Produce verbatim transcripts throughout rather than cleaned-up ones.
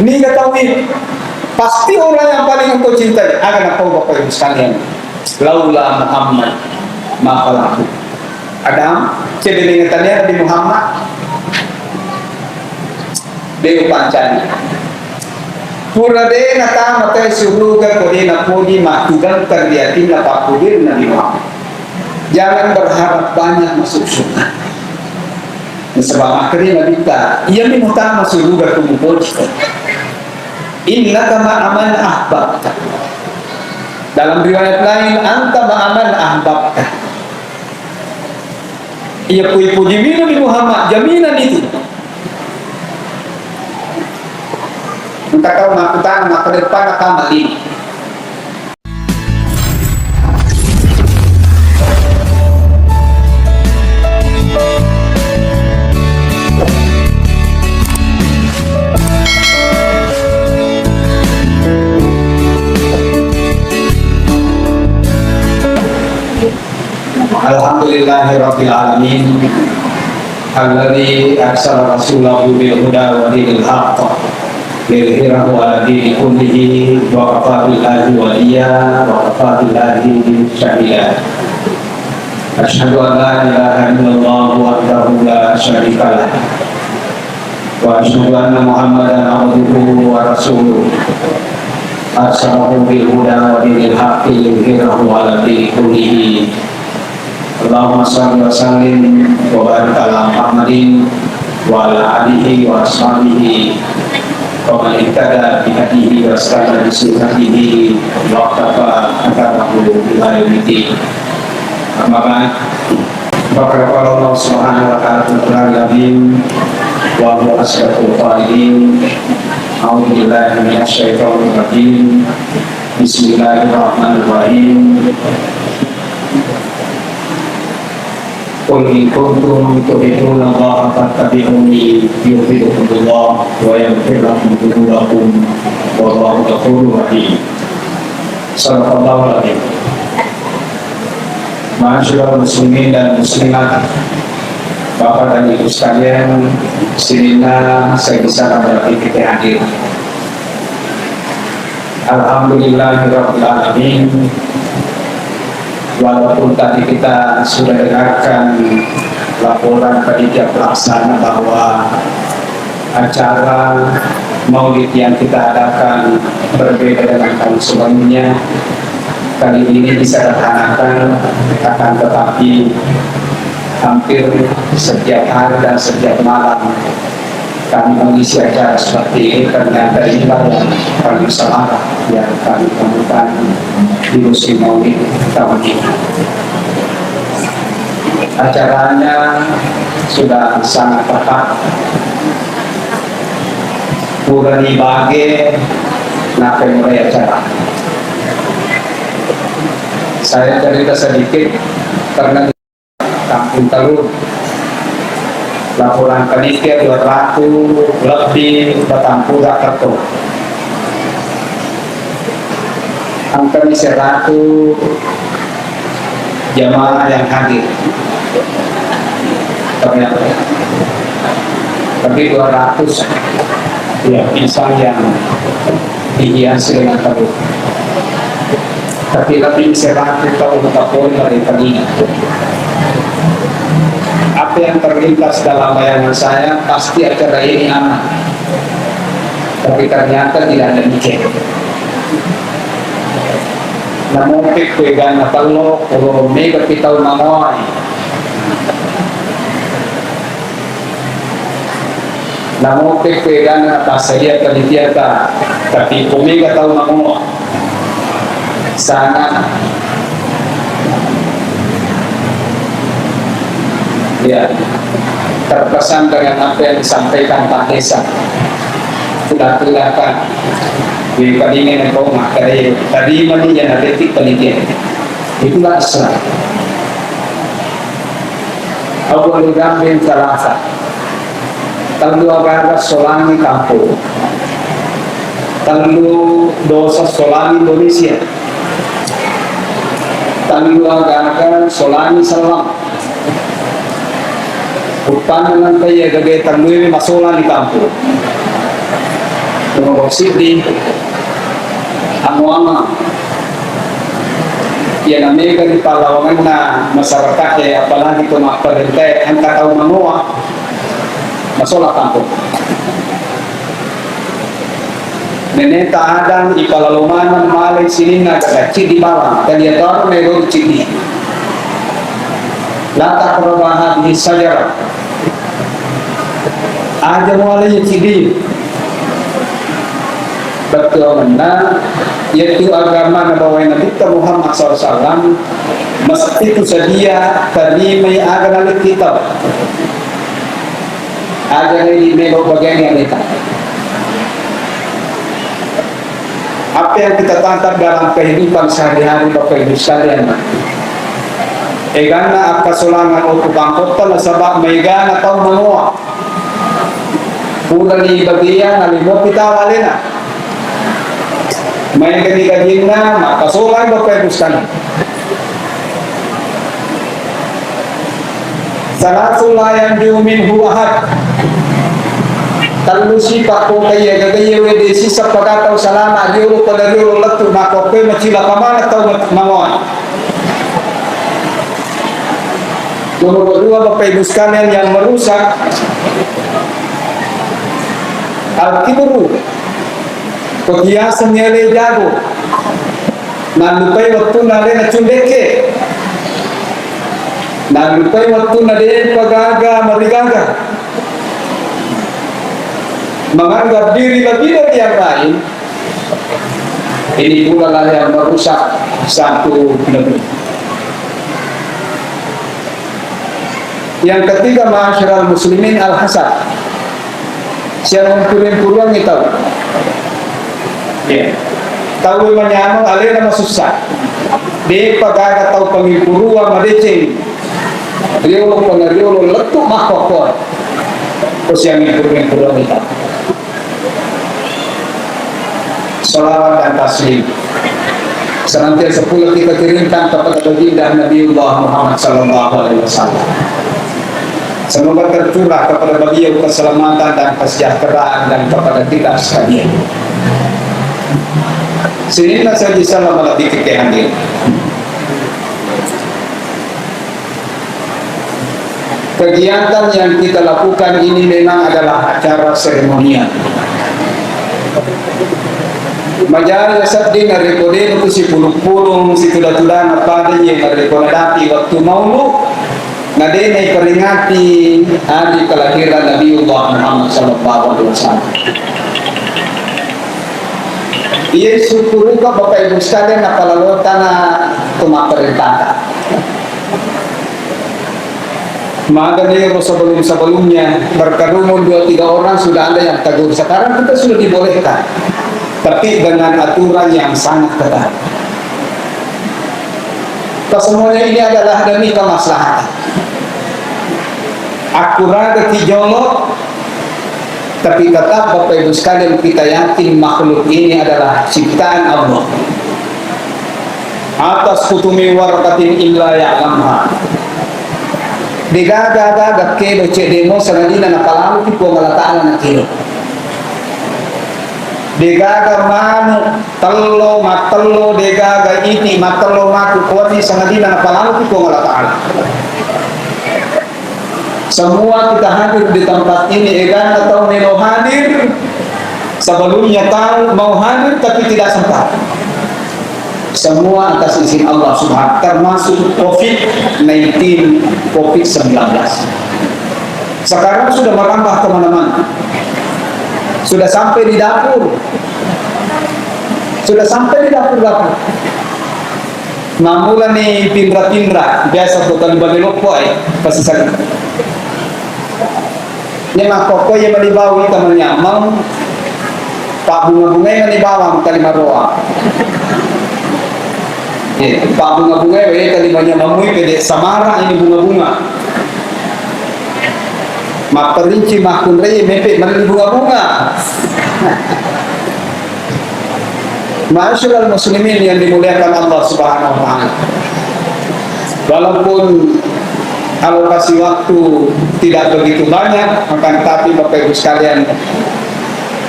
Niga tauhid? Pasti orang yang paling engkau cintai. Aga napau Bapak Ibu sekalian? Laula Muhammad ma khalaqtu. Adam, cedde dengan tadi Nabi Muhammad. De upancani. Pura de natama tau e suruga ko de napodi mattugangkang ri atinna pakkudir Nabi Muhammad. Jangan berharap banyak masuk surga. Nasaba makkeda Nabitta, iyami mutama suruga ko mupoji. Innaka ma'a man ahbabta. Dalam riwayat lain, anta ma'a man ahbabta. Iya, pui-, puji mino di Muhammad, jaminan itu. Engka tau makkutana, makkeda depanna kamali. Alhamdulillahirabbil alamin. Alladzi arsala rasulahu bil huda wa dinil haqq liyudhhirahu ala dini kullihi wa kafa billahi waliya wa kafa billahi syahida. Asyhadu an la ilaha illallah wahdahu la syarika lah. Wa asyhadu anna Muhammadan abduhu wa rasuluh. Arsalahu bil huda wa dinil haqqi liyudhhirahu ala dini kullihi. Allahumma shalli wa sallim wa barik ala Muhammadin wa ala alihi wa ashabihi wa man ihtada bi hadihi wa istana bi sunnatihi wa iqtafa atharahu ila yaumiddin. Amma ba'd. Faqad qala Allah subhanahu wa ta'ala fil Qur'anil azim wa huwa asdaqul qailin. A'udzu billahi minasy syaithanir rajim. Bismillahirrahmanirrahim. Qul in kuntum tuhibbunallaha fattabi'uni yuhbibkumullah wa yaghfir lakum dzunubakum wallahu ghafurur rahim. Sadaqallahul azim. Ma'asyiral muslimin dan muslimat, Bapak dan Ibu sekalian, sininna saya bisa berarti kita hadir. Alhamdulillahirabbil alamin. Walaupun tadi kita sudah dengarkan laporan panitia pelaksana bahwa acara Maulid yang kita adakan berbeda dengan tahun sebelumnya. Kali ini disederhanakan, akan tetapi hampir setiap hari dan setiap malam kami mengisi acara seperti ini, ternyata inilah yang paling selamat yang kami temukan di musim Maulid tahun ini. Acaranya sudah sangat tepat. Purani bage, nappa mulai acara. Saya cerita sedikit karena Kampung Telur. Laporan panitia dua ratus lebih, batang pura kerto. Angkani seratus jamaah yang hadir. Ternyata lebih dua ratus, ya, pisang yang dihiasi dengan telur. Tapi lebih seratus tahun kapolri dari tadi. Apa yang terlintas dalam bayangan saya, pasti acara ini aman. Tapi ternyata tidak demikian. Namopi kueganna tello, polo mega pitau mangoai. Namope kueganna passadia panitiata, tapi pomega tau mangoa. Sangat, ya, terkesan dengan apa yang disampaikan Pak Desa. Sudah kelihatan. Di palingan yang kau makai, tadi mani yang ada di panitia. Itulah Islam. Awwalu dzambin tsalatsa. Tellu agaga solangi kampong. Tellu dosa solangi Indonesia. Tellu agaga solangi sellang. Uppanna nanti ya gagai tellu ini masolangi kampong. Nomor siddi, anu-anu. Iya namega ri pallawangenna masyarakat e, apalagi to mapparentae, engka tau manoa masola kampong. Neneta Adang ipalalo maneng malai sininna gagaci di bawang, tadi atau melo cidi. La taqraba hadhihi syajarah. Aja mualai cidi. Bettuangenna, yaitu agama nabawae Nabitta Muhammad sallallahu alaihi wasallam, mesti itu sedia tarimai agama kitab. Aja ini melo bagian yang kita. Apa yang kita tangkap dalam kehidupan sehari-hari, Bapak Ibu sekalian? Eganna akkasolangan okko bangkotta nasaba maegana tau manoa. Purani bagian nalimo kita walena. Maegani gajinna, makkasolang Bapak Ibu sekalian. Salatu la yanju minhu ahad. Tellu sipa ko kaiya gagaiya wede sisa pagatau salama riolo pada riolo lettu, maka koe macilaka mana tau mangoa. Nomor dua, Bapak Ibu sekalian, yang merusak al-kibru, perhiasan yang jago. Nallupai wettunna alena cundeke. Nallupai wettunna depa gaga marigaga. Menganggap diri lebih dari yang lain. Ini pula lah yang merusak satu negeri. Yang ketiga, ma'asyiral muslimin, al-hasad. Siaga mpuruang-puruangngi tau. Ya. Tau manyameng alena masussa. Depa gaga tau pangimpuruang madeceng. Riolo pangariolo lettu makkuakkuang. Ko siaga mpuruang-puruangngi tau. Salawat dan taslim senantiasa pula kita kirimkan kepada baginda Nabiullah Muhammad sallallahu alaihi wasallam. Semoga tercurah kepada beliau keselamatan dan kesejahteraan dan kepada kita sekalian. Sininna saji salam lebih kita hadir. Kegiatan yang kita lakukan ini memang adalah acara seremonial. Majari sedding narekko de' nupasipulung-pulung, situda-tudana pada iye narekko nadapi wettu maulu, na de' naiperingati hari kelahiran Nabiullah Muhammad sallallahu alaihi wasallam. Iye, syukuruka Bapak Ibu sekalian, napalalotana to mapparentata. Magani ro sebelum-sebelumnya berkerumun dua tiga orang sudah ada yang tegur. Sekarang kita sudah dibolehkan, tapi dengan aturan yang sangat ketat. Kesemuanya ini adalah demi kemaslahatan. Akkuraga ki jolo, tapi tetap Bapak Ibu sekalian kita yakin makhluk ini adalah ciptaan Allah. Atas kutumi warakatin illa ya'lamha. Degaga gaga kedo cedemo sangadina napalaluki Puang Allah Ta'ala na kedo. Degaga manu tello mattello, degaga iti mattello matu kuwani sangadina napalaluki Puang Allah Ta'ala. Semua kita hadir di tempat ini, eganna tau melo hadir, sebelumnya tahu mau hadir tapi tidak sempat. Semua atas izin Allah Subhanahu, termasuk covid nineteen, covid sembilan belas. Sekarang sudah merambah kemana-mana. Sudah sampai di dapur. Sudah sampai di dapur-dapur. Nammulani pinra-pinra, biasa ko talimbali loppo ai, pasti sakit. Ini makkokko iya mali bawang ita manyameng, pabbunga-bungai mali bawang talimaroa. Iya, pabbunga-bungai wae tali manyameng mui pede samara ini bunga-bunga. Mapperinci makkunrai mepe mali bunga-bunga. Ma'asyiral muslimin yang dimuliakan Allah Subhanahu wa Ta'ala. Walaupun alokasi waktu tidak begitu banyak, akan tetapi Bapak Ibu sekalian,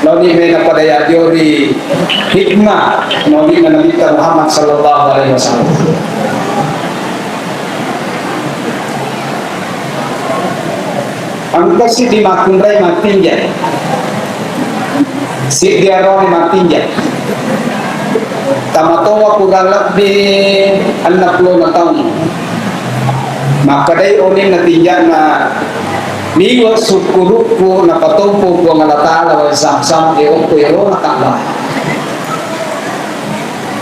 Laoni mena pada yajori hikmah maulidna Nabitta Muhammad sallallahu alaihi wasallam. Engka siddi makkunrai mattinja. Siddi arone mattinja. Tamatoa kurang lebbi enneng pulona taung. Makkedai oninna tinjana, "Liwe' sukkurukku napatompo Puang Allah Ta'ala wae Zamzam e okko erona Ka'bah.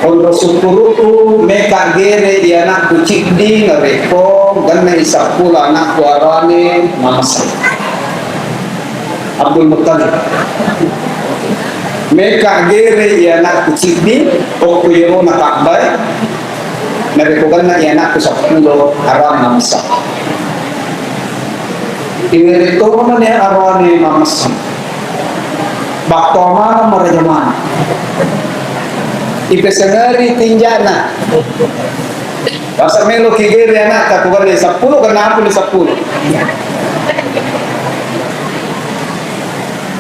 Onro sukkurukku meka gere i anakku ciddi narekko gennai seppulo anakku arane mamessa." Abdul Muttalib. Meka gere i anakku ciddi, okko erona Ka'bah e, narekko genna i anakku seppulo arane mamessa. Iwere tona ne arane mamessa. Battoa maneng maraja maneng. Ipesengeri tinjana. Masa melo ki gere anakta, ku gere seppulo, kenapa ni seppulo?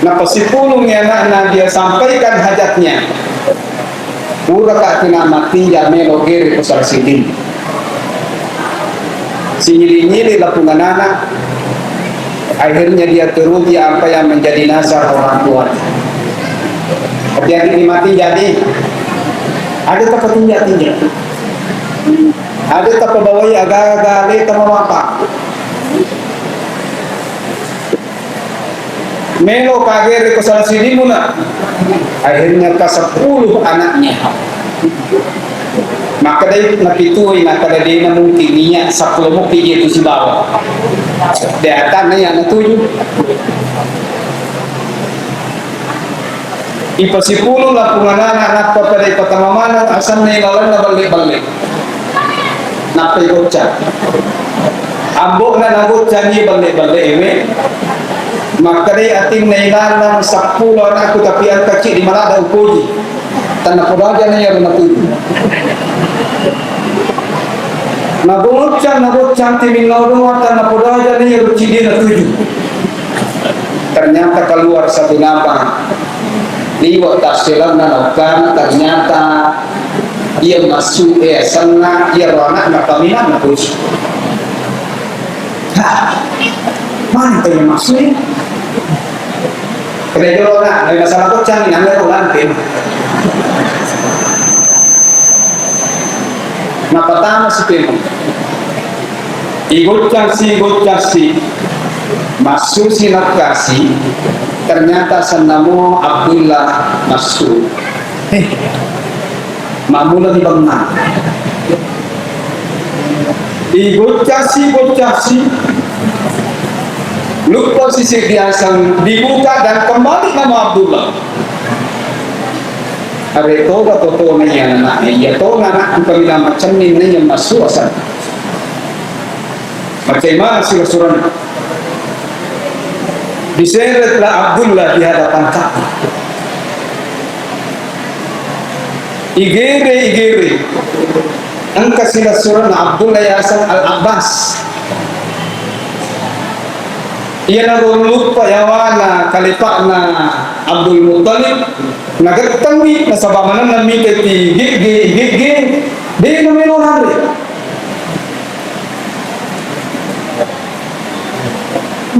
Napasipulung anakna, dia sampaikan hajatnya. Pura ka kena mattinja melo gere ko sala siddi. Sinyili-nyili lapung anana, akhirnya dia turuti apa yang menjadi nazar orang tuanya. Hati-hati di mati jadi. Ada tak tinja-tinja. Ada tapabawai aga-aga ale tamamapa. Melo kagere ko sala sidimuna. Akhirnya ka sepuluh anaknya. Maka dai napitui, maka dai dena mungkin niat sepuluh mungkin itu sibawa. Dia akan niat na tujuh. Ipasipulung lapung anana, nappa pada ipatama maneng asenna ilalenna balle-balle. Nappa igoccang. Ambo'na nagoccangi balle-balle ewe. Makkedai atinna, "Ilalang seppulo anakku, tapi engka ciddi maladda upoji. Tennapodo aja na iyaro natuju." Nagoccang, nagoccang timinna doang, tennapodo aja na iyaro ciddi natuju. Ternyata keluar satu nama. Liwa' tasselenna naukana, ternyata iya massu e asenna, iyaro anakna kaminang napuji. Ha, mantap ya massu e. Kena jolo na, na masalah goccang, nangga ko lantai. Napatama si pemo. Igoccang si, igoccang si. Massu si nakkasi. Ternyata sennamo Abdullah massu. Eh. Mammula ni bengngang. Igoccasi, goccasi. Luppa sisi diaseng dibuka dan kembali nama Abdullah. Are toga totona iya anaknya, iya tona anakku kami nama cenning nanya masuk asal. Macam mana sila surana? Diseretlah Abdullah di hadapan Ka'bah. Igere, igere. Engka silessurenna Abdullah yaseng Al-Abbas. Iyanaro luppa yawana kalipa'na Abdul Muttalib, nagettemmi nasaba manenna mita ti gegge, gegge, de namelo nanre.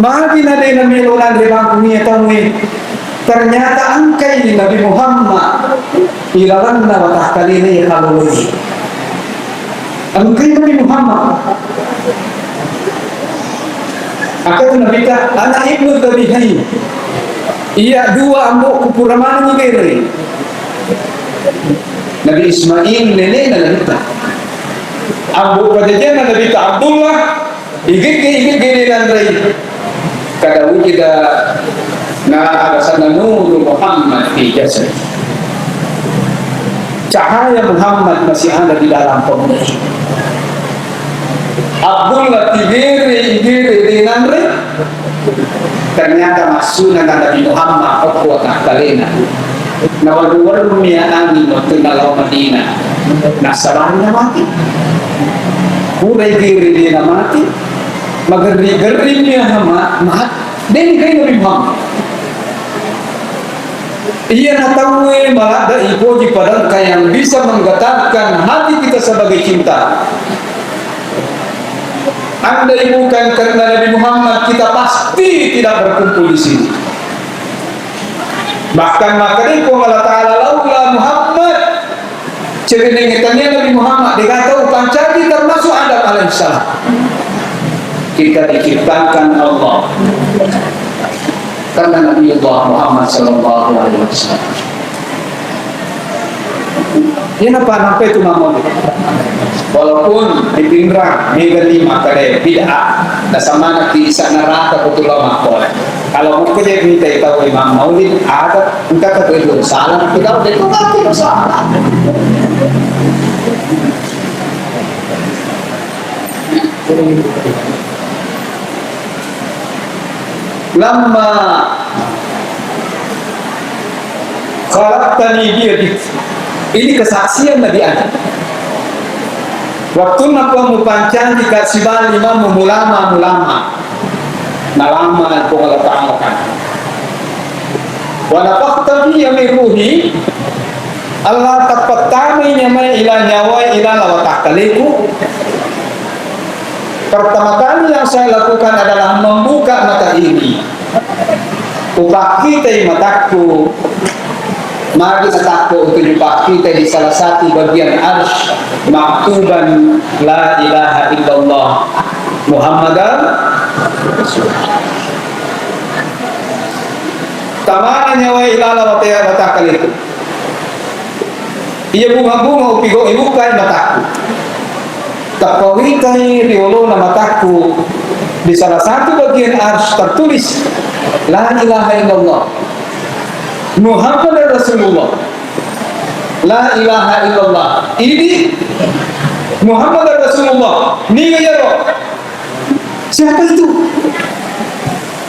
Magi na de namelo nanre bangkung iya tauwe. Ternyata engkai Nabi Muhammad ilalenna watakkalena iya kaloloi. Engkai Nabi Muhammad. Akkatu Nabitta, ana ibnu tabihain. Iya dua ambo'ku pura manengngi bere. Nabi Ismail nenena Nabitta. Ambo pajajianna Nabitta Abdullah, igegge, igegge de nanrei. Kada wujida na alasanna nuru Muhammad fi jasad. Cahaya Muhammad masih ada di dalam pemuda. Abdullah tigere, igere de nanre. Ternyata massuna na Nabi Muhammad okko watakkalena. Nawerru-werrumi anangi wettunna lao Madinah. Nasalari na mati. Pura igere de na mati. Magerri-gerrimi aha ma-, ma-, de ni kai Nabi Muhammad. Iyana tauwe maladde ipoji pada engka yang bisa menggetarkan hati kita sebagai cinta. Andai bukan karena Nabi Muhammad, kita pasti tidak berkumpul di sini. Bahkan makkeda Puang Allah Ta'ala, "Laula Muhammad," sebenarnya tania Nabi Muhammad, dia kata, "Upancaji termasuk Adam alaihissalam." Kita diciptakan Allah karena Nabiullah Muhammad sallallahu alaihi wasallam. Iyana pa nampai tu mamau. Walaupun di Pinrang, mega ni makkeda bid'ah, nasamana ki isa neraka betul lo makkeda. Kalau mungkin dia minta tahu Imam Maulid, ada engka tak itu salah, kita udah itu kan tidak salah. Lamma khalaqtani biyadik. Ini kesaksian Nabi Adam. Waktunna Puang mupancaji ka sibali mammu mulama-mulama. Nalama Puang Allah Ta'ala kan. Wa nafakhta fiyya min ruhi. Allah tappattamai nyamai ila nyawai ila lawatakkaleku. Pertama kali yang saya lakukan adalah membuka mata ini. Upakkitai matakku, magi matakku untuk dipakkitai di salah satu bagian arsy maktuban la ilaha illallah Muhammadar Rasulullah. Tamana nyawai ilala watea watakkaleku. Iya bunga-bunga upigo ibukai matakku. Tappawitai riolona matakku di salah satu bagian arsy tertulis, "La ilaha illallah. Muhammadar Rasulullah. La ilaha illallah." Ini Muhammadar Rasulullah. Niga iyaro? Siapa itu?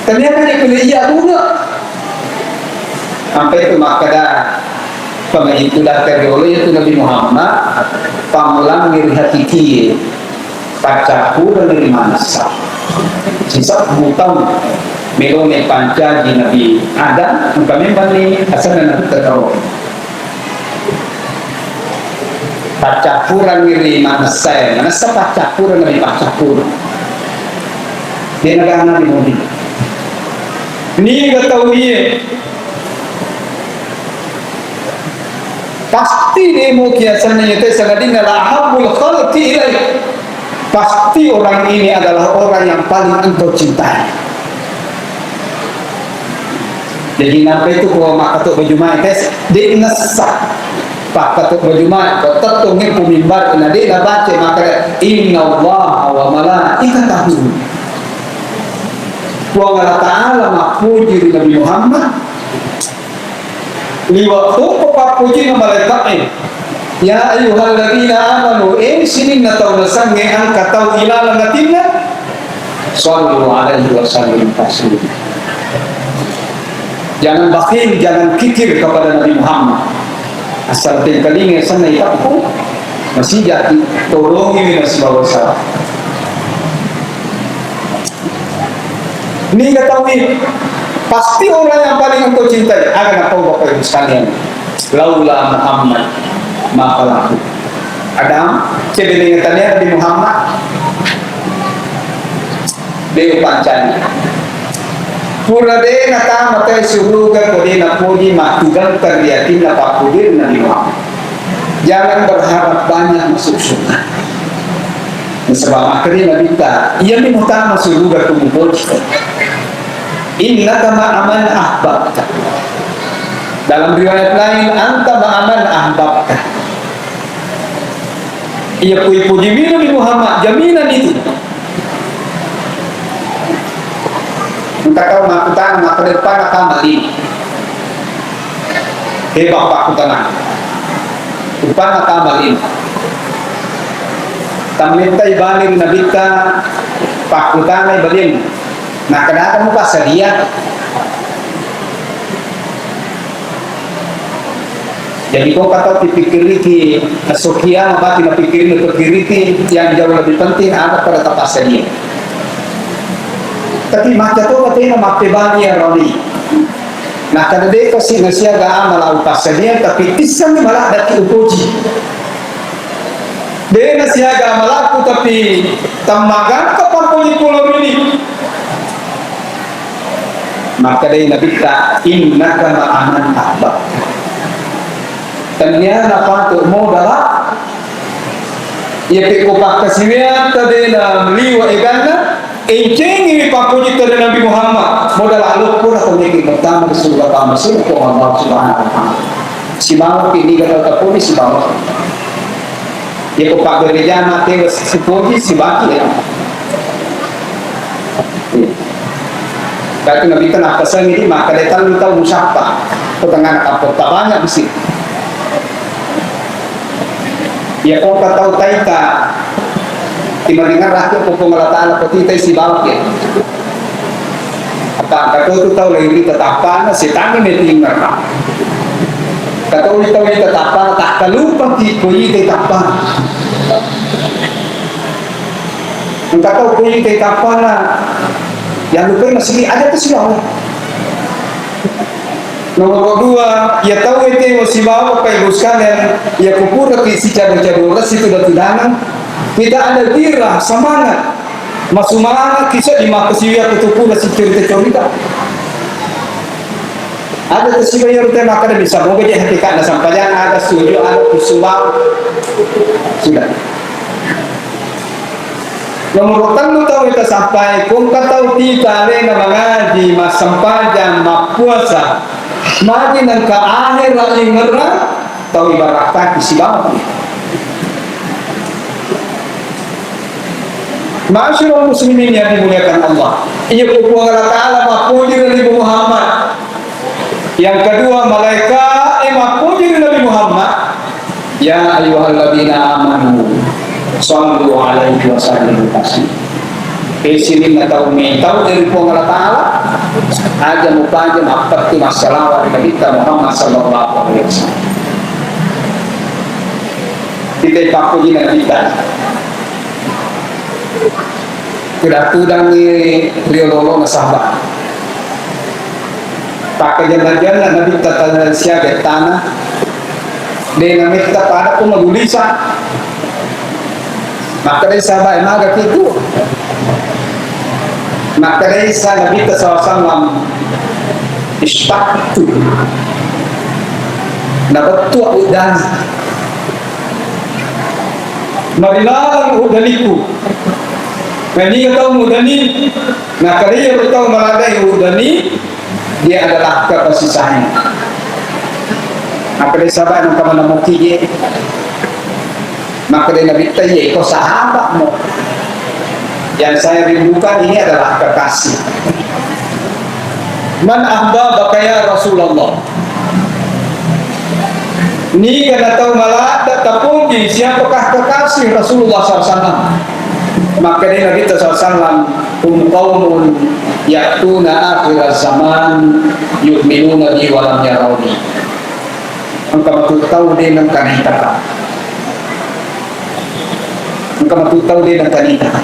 Ternyata dia pilih iya bunga. Sampai itu makkeda pamajitu dakkari oleh itu Nabi Muhammad, pamulang ri hatikie, paccappureng ri manessa. Sisa butang melone pancaji Nabi Adam, engka memang ni asalna Nabi Terkaro. Paccappureng ri manessa, manessa paccappureng ri paccappureng. Dia nagana di mobil. Niga tau iye? Pasti demo kiasanna yate sangadinna la ahabbul khalqi ilaik. Pasti orang ini adalah orang yang paling engkau cintai. Jadi, nampai tu ko makkato baju mai tes, de nessa. Pakkato baju mai, ko tettongnge ku mimbar, na de na baca maka, "Inna Allah wa malaikatahu." Puang Allah Ta'ala mappuji ri Nabi Muhammad. Liwa' toppa pappujinna malaika'e. Ya ayyuhalladzina amanu, eh, sininna tau nasengnge engka tau ilaleng atinna, sallu alaihi wa sallimu taslima. Jangan bakhil, jangan kikir kepada Nabi Muhammad. Asal tengkalinga senna itappu, masijati, tolongi, masih bawa salah. Niga tauwe? Pasti orang yang paling engkau cintai. Aga napau Bapak Ibu sekalian? Laula Muhammad ma khalaqtu. Adam, cebe dengan tanya Nabi Muhammad. De upancani. Pura de natama tai suruga ko de napoji matugangkan ri atinna pappudir Nabi Muhammad. Jangan berharap banyak masuk surga. Nasaba makkeda Nabitta, iyami mutama suruga ko mupoji. Innaka ma'a man ahbabta. Dalam riwayat lain, anta ma'a man ahbabta. Iya pui puji mino di Muhammad, jaminan itu. Engka tau makkutana makkeda, "Uppanna ka malini?" Heba pakkutana. "Uppanna ka malini?" Tammettai bali ri Nabitta, pakkutanai balieng. Nakkeda, "Aga mupassadia?" Jadi, ko engka tau pikkiriki esso kiamat, bati napikkiriki, pikkiriki yang jauh lebih penting, ada pada tapassadia. Tapi macca to tena mappebali aroni. Na Kada de'pa si nasiaga amala upassadiang, tapi issenni maladde'ki upoji. De' nasiaga amalaku, tapi temmagangka pappoji kulo rini. Makkedai Nabitta, "Innaka ma'a man ahbabta." Tenniana patu modala. Iya pekko pakkasiwiatta de' naliwa eganna, encengiwi pappojitta ri Nabi Muhammad, modala loppo na to meki pertama di surga pammasena ko Allah Subhanahu wa Ta'ala. Sibawa pi niga tau tappoji sibawa. Iya ko pabberejana tewa sipoji sibaki ya. Berarti Nabitta nappasengi di makkeda tellu tau musappa. Ko tengngana kampong tabanyak bisi. Iya ko engka tau taita, timaringerraki ko Puang Allah Ta'ala ko titai sibawa ke. Apa engka to tu tau lagi rita tappana, setanna metingerra. Engka to tau rita tappana, takkalupaki ko itai tappana. Engka tau ko itai tappana, yang lupai masih ada tu sibawa. Nomor dua, iya tau e tewa sibawa, Bapak Ibu sekalian, iya ko puraki sicado-cado resi tuda-tudangan, kita ada gairah, semangat. Masumanga'ki seddi makkasiwiang ko tu pura sicerita-cerita. Ada tu sibawa iya rute makkeda bisa moga je hakikatna sampajang, ada setuju, ada kusubawa. Sudah. Nomor tellu tau e tasappai, ko engka tau tita alena mangaji, massempajang, mappuasa, magi nengka ahera ingerra, tau ibarakaki sibawa. Ma'asyiral muslimin yang dimuliakan Allah. Iya ko Puang Allah Ta'ala mappoji ri Nabi Muhammad. Yang kedua, malaika e mappoji ri Nabi Muhammad. Ya ayyuhalladzina amanu sallu alaihi wa sallimu taslima. E sininna tau metau ri Puang Allah Ta'ala, aja mupaja mappettu massalawa ri Nabitta Muhammad sallallahu alaihi wasallam. Kita pappoji Nabitta. Tudang-tudangngi riolo-olo nasaba. Pakkajanna-janna Nabitta tana siaga tana, de' nametta pada pun magulisa. Makkedai sahabat, "Maga kitu?" Makkedai sa Nabitta sallallahu alaihi wasallam, "Ishtaqtu." Nabettu uddani. Marilaleng uddaniku. Naniga tau muddani, nakkedai ero tau maladai uddani, dia adalah kekasih sayang. Makkedai sahabat, "Engka maneng mukki je?" Makkedai Nabitta, "Iya, iko sahabatmu. Yang saya rindukan ini adalah kekasih." "Man ahbabaka ya Rasulullah?" Niga na tau maladde tapoji, siapakah kekasih Rasulullah sallallahu alaihi wasallam? Makkedai Nabitta sallallahu alaihi wasallam, "Hum qaumun ya'tuna akhiraz zaman yu'minuna bi wa lam yarawni." Engka matu tau de' nengka naitaka. Engka matu tau de' nengka naitaka.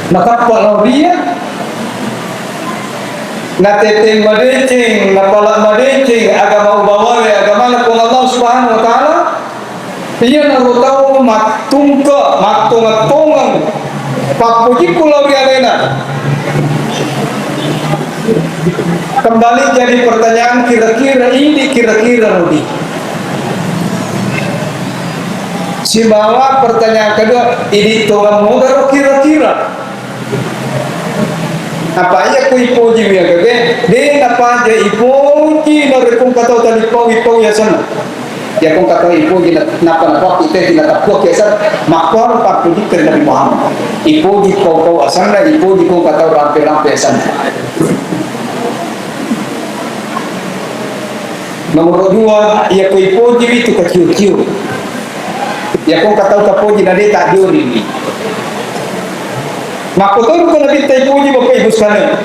Matappa lao ri iya, nateteng madeceng, napala madeceng agama ubawae, agamana Puang Allah Subhanahu wa Ta'ala. Iyanaro tau mattungke, mattongeng-tongeng pappojikku lao ri alena. Kembali jadi pertanyaan, kira-kira idi, kira-kira rodi. Sibawa pertanyaan kedua, idi tongeng mogaro kira-kira. Apa iya ko ipoji wiya gaga, de' napaja ipoji narekko engka tau talippau ipau yasenna. Iya ko engka tau ipoji na-, napa-napa kita tidak takut yasen, makkuaro pappoji ke Nabi Muhammad. Ipoji pau-pau asenna, ipoji ko engka tau rampe-rampe asenna. Nomor dua, iya ko ipoji itu kaciu-ciu. Iya ko engka tau tapoji na de' tajori. Makkotoro ko Nabitta ipoji, Bapak Ibu sekalian.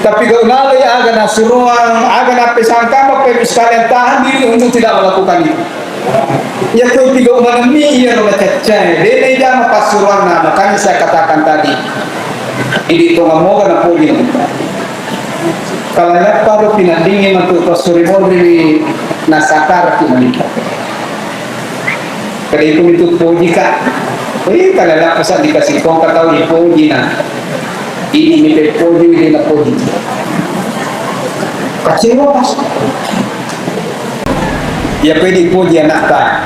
Tapi gau nalai aga nasuroang, aga napesangka, Bapak Ibu sekalian, tahan diri untuk tidak melakukan itu. Iya ko tigau manemmi iya ro macaccae. De' na ijama passuroanna, makanya saya katakan tadi. Idi tongeng moga napoji. Kalau lappa ro pinaddingi matu to suri monriwi nasakara ki malika. Kada itu itu poji ka. Eh, kalau lappa sa dikasih kong katau di poji na. Ini ni pe poji, ini na poji. Kecewa pas. Iya, ko dipoji anakta.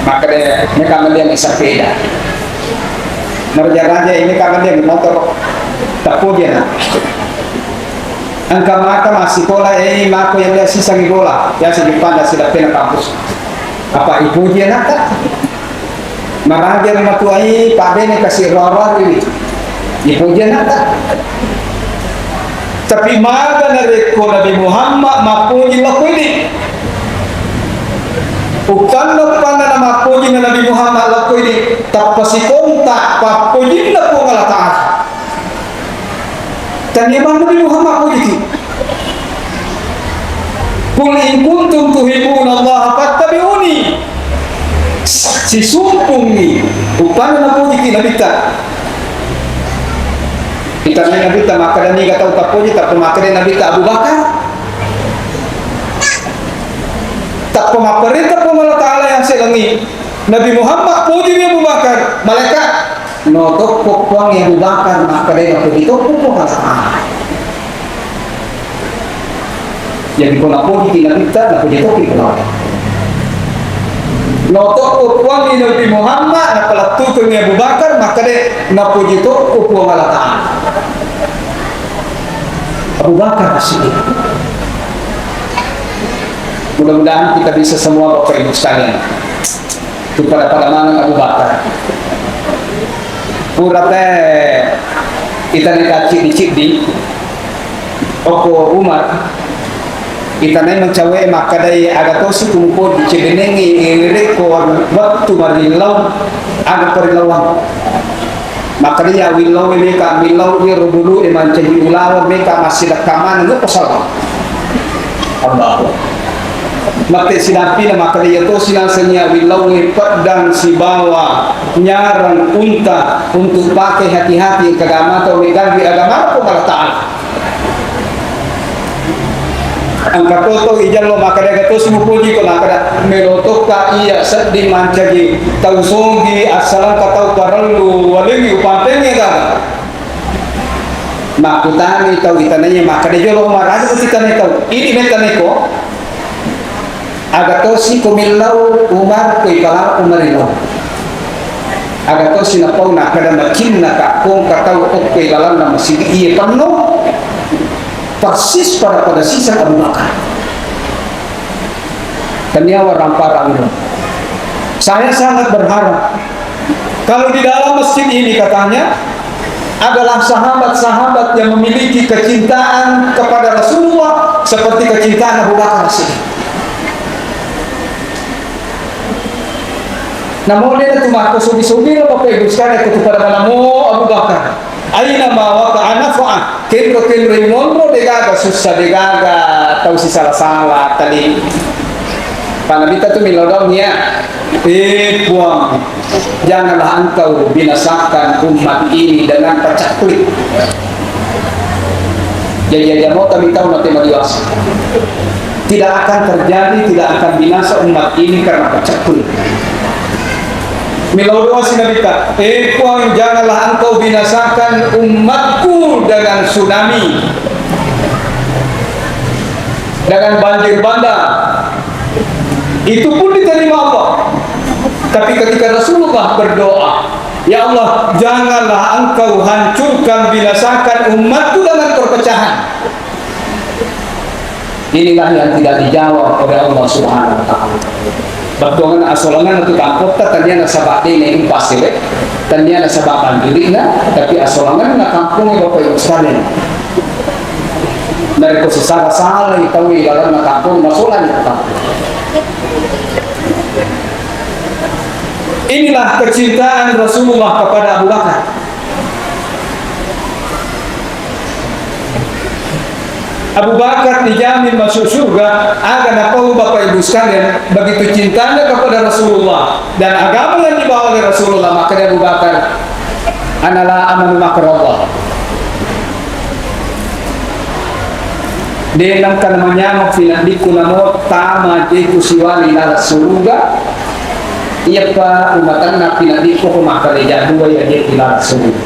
Makkeda, meka mending sepeda. Meraja-raja ini kan mending motor. Tapoji anak. Engka maka massikola, eh, mako yang dia sisa bola. Ya, si Jepang dan sida pena kampus. Apa ipoji anakta? Maraja matuai, pabbene kasi roa-roa ri. Ipoji anakta. Tapi maga narekko Nabi Muhammad mappoji lao ko idi? Uppanna-uppanna na mappoji na Nabi Muhammad lao ko idi, tappa sikonta pappojinna Puang Allah Ta'ala. Tania maneng Nabi Muhammad pojiki. Qul in kuntum tuhibbuna Allah fattabi'uni. Sisumpungngi, uppanna napojiki Nabitta. Itanai Nabitta, makkeda niga tau tappoji, tappa makkeda Nabitta Abu Bakar. Tappa mapparenta Puang Allah Ta'ala yang selengi. Nabi Muhammad pojiwi Abu Bakar, malaikat, no tokko Puang Abu Bakar, makkeda napoji tokko Puang Allah Ta'ala. Jadi ko napojiki Nabitta, napoji tokki Puang. No tokko Puang Nabi Muhammad, napalettukengngi Abu Bakar, makkeda napoji tokko Puang Allah Ta'ala. Abu Bakar Siddiq. Mudah-mudahan kita bisa semua Bapak Ibu sekalian. Tu pada-pada maneng Abu Bakar. Pura te itane kacciddi-ciddi, okko Umar, itane mencawe makkadai aga tosi kumpo dicebenengi rekko wettu marillau, aga perilauan. Makkeda iya willau e meka millau iyaro bulu e mancaji ulaweng meka massidekka maneng ko salawat. Allahu. Mate sidampina makkeda iya tosi naseng iya willau e peddang sibawa nyarang unta untuk pakai hati-hati engka gamata we ganggu agama ko Allah Ta'ala. Engka to tau ijallo makkeda, "Aga tosi mupoji ko?" Nakkeda, "Melo tokka iya sedding mancaji tau sogi, assalengka tau parellu walengngi upantengngi gaga." Makkutani tau itanaiya makkeda, "Jolo maraja ko titanai tau. Idi mettanai ko?" Aga tosi ko millau Umar ko ipalao Umar ilo. Aga tosi napau nakkeda macinna ka kongka tau okko ilalanna masigi iye penno persis pada-pada sisa Abu Bakar. Tania warang-parang. Saya sangat berharap kalau di dalam masjid ini katanya adalah sahabat-sahabat yang memiliki kecintaan kepada Rasulullah seperti kecintaan Abu Bakar Siddiq. Namo de tu makko sugi-sugi lo Bapak Ibu sekalian, kepada mana mo Abu Bakar. Aina ma waqa'a nafa'a. Kenro-kenro monro degaga sussa, degaga tau sisala-sala tali. Pana bita tu milo dong ya. Eh, Puang, janganlah Engkau binasakan umat ini dengan pacaklik. Jadi, aja mau kami tahu mati madiwasa. Tidak akan terjadi, tidak akan binasa umat ini karena pacaklik. Milo doa si Nabi ta, "Eh, Puang, janganlah Engkau binasakan umatku dengan tsunami, dengan banjir bandang." Itu pun diterima Allah. Tapi ketika Rasulullah berdoa, "Ya Allah, janganlah Engkau hancurkan, binasakan umatku dengan perpecahan." Inilah yang tidak dijawab oleh Allah Subhanahu wa Ta'ala. Bettuanna asolangan tu kamputta, tania nasaba dene impasire, tania nasaba banjirina, tapi asolangan na kampung Bapak Ibu sekalian. Narekko sisala-salai tau ilalanna kampung, masolani kampung. Inilah kecintaan Rasulullah kepada Abu Bakar. Abu Bakar dijamin masuk surga, aga napau Bapak Ibu sekalian, begitu cintanya kepada Rasulullah dan agama yang dibawa oleh Rasulullah, maka dia Abu Bakar, "Ana la amanu makrallah." De' nengka namanyameng pineddiku namo tama je' ku siwali laleng suruga, iyapa umatenna pineddiku ko makkaleja dua iya je' ri laleng suruga.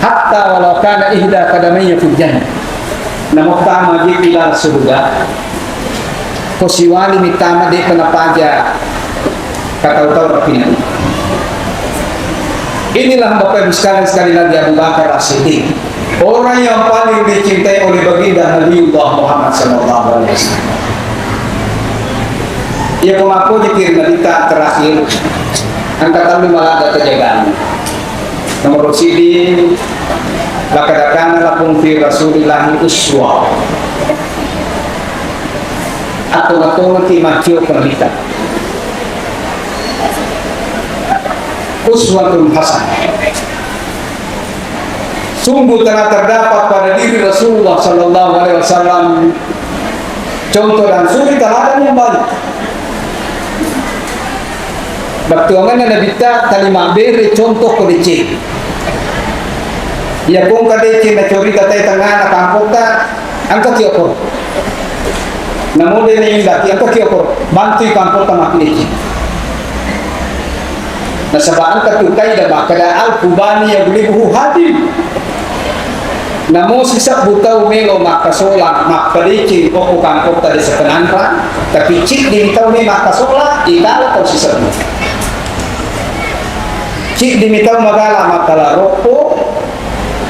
Hatta walau kana ihda qadamayya fil jannah. Namo tama je' ri laleng suruga, ko siwali mi tama de'pa napaja katau-tau rapineddi. Inilah Bapak Ibu sekalian, sekali lagi Abu Bakar As-Siddiq. Orang yang paling dicintai oleh baginda Nabiullah Muhammad sallallahu alaihi wasallam. Iya, pemako jikir Nabitta terakhir, engka tellu maladde' tajagang. Nomor siji, laqad kana lakum fi Rasulillahi uswah. Atau-atau nanti macio Nabitta. Uswatun hasanah. Sungguh telah terdapat pada diri Rasulullah sallallahu alaihi wasallam contoh dan suri teladan yang baik. Bettuanganna Nabitta tali mabbere contoh ko deceng. Iya ko engka deceng nacorita tai tengngana kampotta, engka ki okoro. Namo de' naindaki, engka ki okoro. Bantui kampotta mappedeceng. Nasaba' engka tu kaidah makkeda, "Alfu banin yaghlibuhu hadim." Namo sisebbu tau melo makkasola, mappedeceng okko kampotta de' sepenanra, tapi ciddi tau me makkasola, ikala tau sisebbu. Ciddi mi tau magala makkala roppo,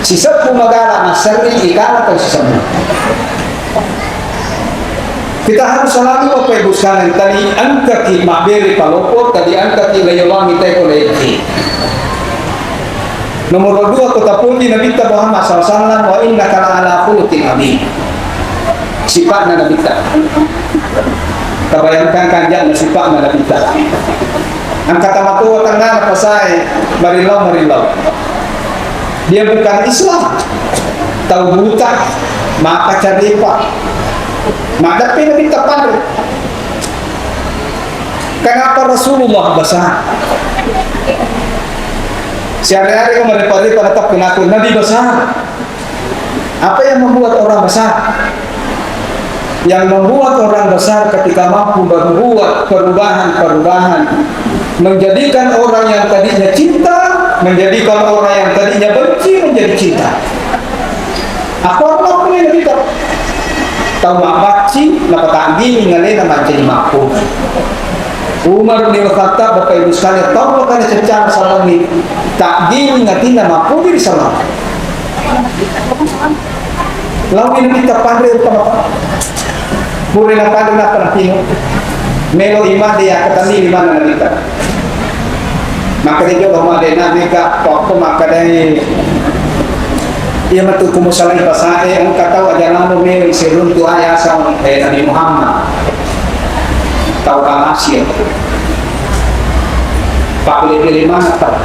sisebbu magala masserri, ikala tau sisebbu. Kita harus selalu, Bapak Ibu sekalian, tali engkaki mabbere paloppo, tali engkaki layolangi teko leki. Nomor dua, ko tapoji Nabitta Muhammad sallallahu alaihi wasallam, "Wa innaka la ala khuluqin azim." Sipa'na Nabitta. Tabayangkan kanja'na sipa'na Nabitta. Engka tamatoa tengngana pasae, marillau-marillau. Dia bukan Islam. Tau buta, maka carepa. Maddeppe Nabitta panre. Kenapa Rasulullah besar? Siare-are ko marepa-repa, tetap pengaku Nabi besar. Apa yang membuat orang besar? Yang membuat orang besar ketika mampu membuat perubahan-perubahan, menjadikan orang yang tadinya cinta, menjadikan orang yang tadinya benci menjadi cinta. Apa orang punya kita? Tau mabbacci, napatanggingi alena mancaji mappuji. Umar bin Khattab, Bapak Ibu sekalian, tau makkeda ceccana salami, taggingi atinna mappuji ri salami. Laomi Nabitta panre rupa-rupa. Pura napanre nappa napinung. Melo i madde yakkatenni limanna Nabitta. Makkedai jolo madde na mega waktu makkedai, iya metu kumusalai pasae, engka tau aja lamo melo siruntu ayasang, eh, Nabi Muhammad. Tau Asia. Pabbele-bele maneng tau.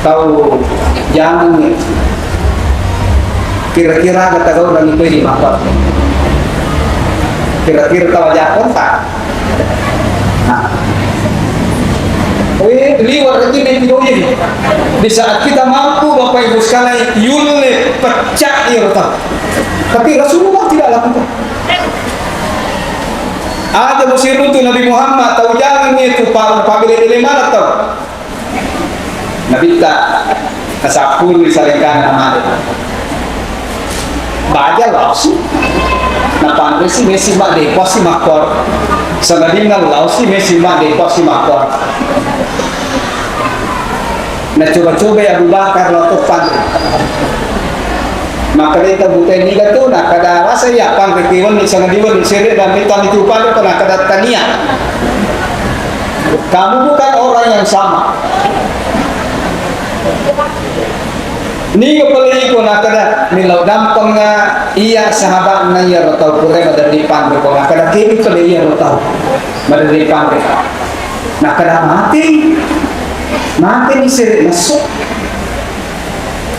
Tau jangan ni. Kira-kira kata kau dan itu di mata. Kira-kira tau aja kontak. Nah. Eh, liwat lagi di video ini. Di saat kita mampu, Bapak Ibu sekalian, yulle pecah irta. Tapi Rasulullah tidak lakukan. Aja musiruntu Nabi Muhammad, tau jangan itu pa-, pabele-bele mana tau. Nabitta nasappurui salengkana male. Baja laosi. Napanresi mesi madde pasti makkor. Sangadinna laosi mesi madde pasti makkor. Nacoba-cobai Abu Bakar lao to panre. Makkedai tau butai niga tu, nakkeda, "Rasa iya panre ki wenni, sangadi wenni, sere dan mitan itu panre ko?" Nakkeda, "Tania. Kamu bukan orang yang sama." Niga pale iko? Nakkeda, "Millau dampengnga iya sahabatna iyaro tau pura maderri panre ko." Nakkeda, "Kemi pale iyaro tau maderri panre?" Nakkeda, "Mati. Mati ni sere nesso."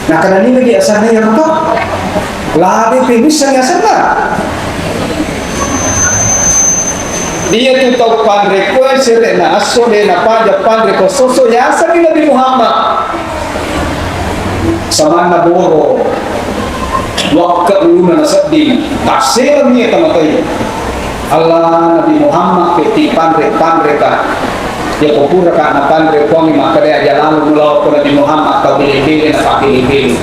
Nakkeda, "Niga di asenna iyaro tau?" "Labe pe missengngi asenna." Iya tu tau panre koe sere'na esso de napaja panre ko soso yasengngi Nabi Muhammad. Samanna boro. Wakka uluna nasedding, tasserengngi tamatai. Allah, Nabi Muhammad pe tipanre-panreka. Yako puraka napanre, Puangnge makkeda aja lalo mulao ko Nabi Muhammad, tau bele-bele napabbele-bele.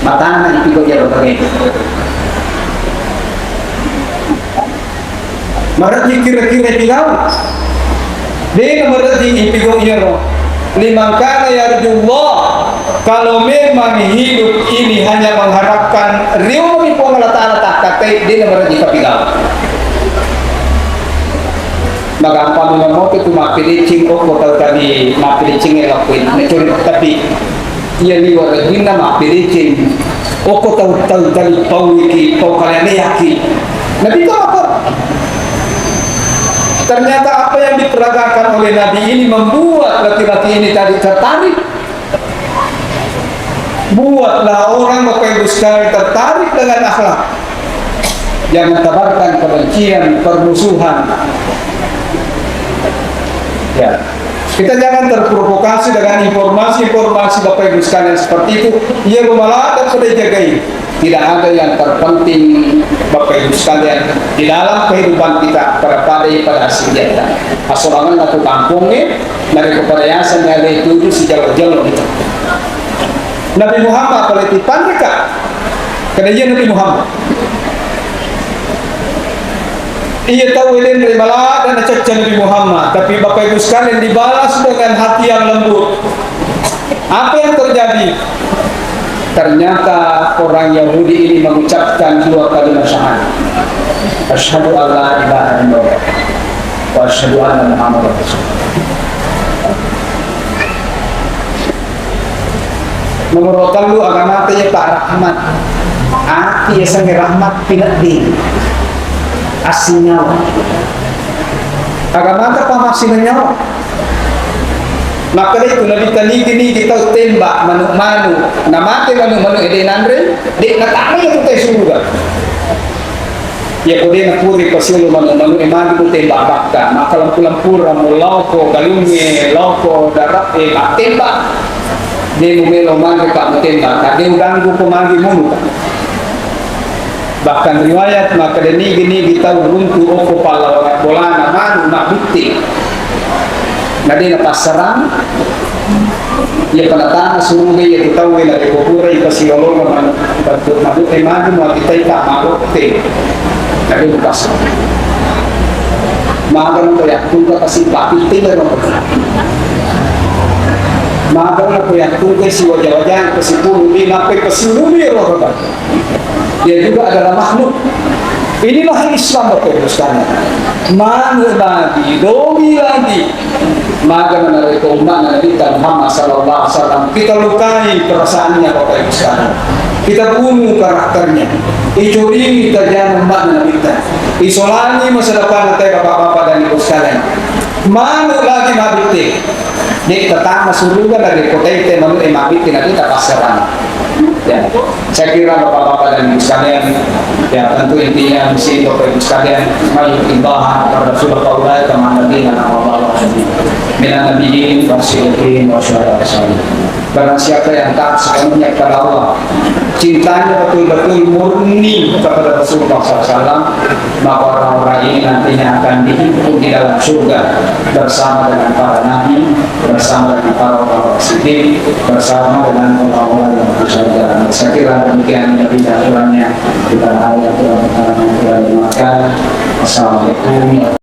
Matana ipigau iyaro tauwe. Marejji kira-kira ipigau. Dena marejji ipigau iyaro. Liman kana yarjullah, kalau memang hidup ini hanya mengharapkan riuni Puang Allah Ta'ala takkatai, dena marejji kapigau. Magampang memang moto tu mappedeceng, okko tau tadi mappedeceng elokko ini. Mencuri tapi Iya liwa rejinna mappedeceng. Okko tau, tau tali pau iki, pau kaleaneyaki. Nabi itu apa? Ternyata apa yang diperagakan oleh Nabi ini membuat laki-laki ini tadi tertarik. Buatlah orang, Bapak Ibu sekalian, tertarik dengan akhlak. Jangan tebarkan kebencian, permusuhan. Ya. Kita jangan terprovokasi dengan informasi-informasi Bapak Ibu sekalian seperti itu. Iya, lumala dan pada jagai. Tidak ada yang terpenting Bapak Ibu sekalian di dalam kehidupan kita pada pada pada hasil kita. Asolangan aku kampungnya dari kepada yasan yang ada itu sejauh-jauh gitu. Nabi Muhammad pale tipanreka. Kada iya Nabi Muhammad. Iya tau eleng ri mala dan nacacca Nabi Muhammad, tapi Bapak Ibu sekalian dibalas dengan hati yang lembut. Apa yang terjadi? Ternyata orang Yahudi ini mengucapkan dua kalimat syahadat. Asyhadu an la ilaha illallah wa asyhadu anna Muhammadar Rasulullah. Nomor tellu, agamata iya pa rahmat. Ati yasengnge rahmat pinedding. Assinyawa. Agamata pa massinyawa. Makkeda itu Nabi, tanigi-nigi tau tembak manu-manu. Namate manu-manu ede nanre, de natama itu te suruga. Iya ko de napuri pasiulu manu-manu e magi mutembak bakka, makkalempu-lempurang mu lao ko galungnge, lao ko darat e mattembak. De mumelo magi ka mutembak, ka de uganggu ko magi munu ka. Bahkan riwayat makkeda nigi-nigi tau runtu okko pallawangan bolana manu mabbitte. Na de napassarang, iya penatana suruga iya tu tauwe na deko purai pasilolonga man-, bantu manutte magi muakitai tak malotte. Na de napassarang. Magang ko yakkuka kasi papitte na ro. Magang ko yakkuka si waja-waja kasi pulu di nape kasi ro. Dia juga adalah makhluk. Inilah Islam, Bapak Ibu sekalian. Manu lagi, domi lagi. Maka narekko umma'na Nabi Muhammad sallallahu alaihi wasallam, kita lukai perasaannya, Bapak Ibu sekalian. Kita bunuh karakternya. Icuri tajana umma'na Nabi. Isolani masa depan kita, Bapak-bapak dan Ibu sekalian. Manu lagi mabite. Dek tetangga suruga dari kota itu manu e mabite nanti tak pasaran. Ya, saya kira Bapak-bapak dan Ibu sekalian, ya, tentu intinya di sini Bapak Ibu sekalian, mari ibaha pada Rasulullah, faulaika ma'alladzina an'amallahu alaihim minan nabiyyin was siddiqin wasyuhada wassalihin. Barang siapa yang taat sepenuhnya kepada Allah, cintanya betul-betul murni kepada Rasulullah sallallahu alaihi wasallam, maka orang-orang ini nantinya akan dihimpun di dalam surga bersama dengan para nabi, bersama dengan para orang-orang siddiq, bersama dengan orang-orang yang bersaudara. Saya kira demikian lebih dan kurangnya kita ayat Tuhan yang telah dimaafkan. Assalamualaikum.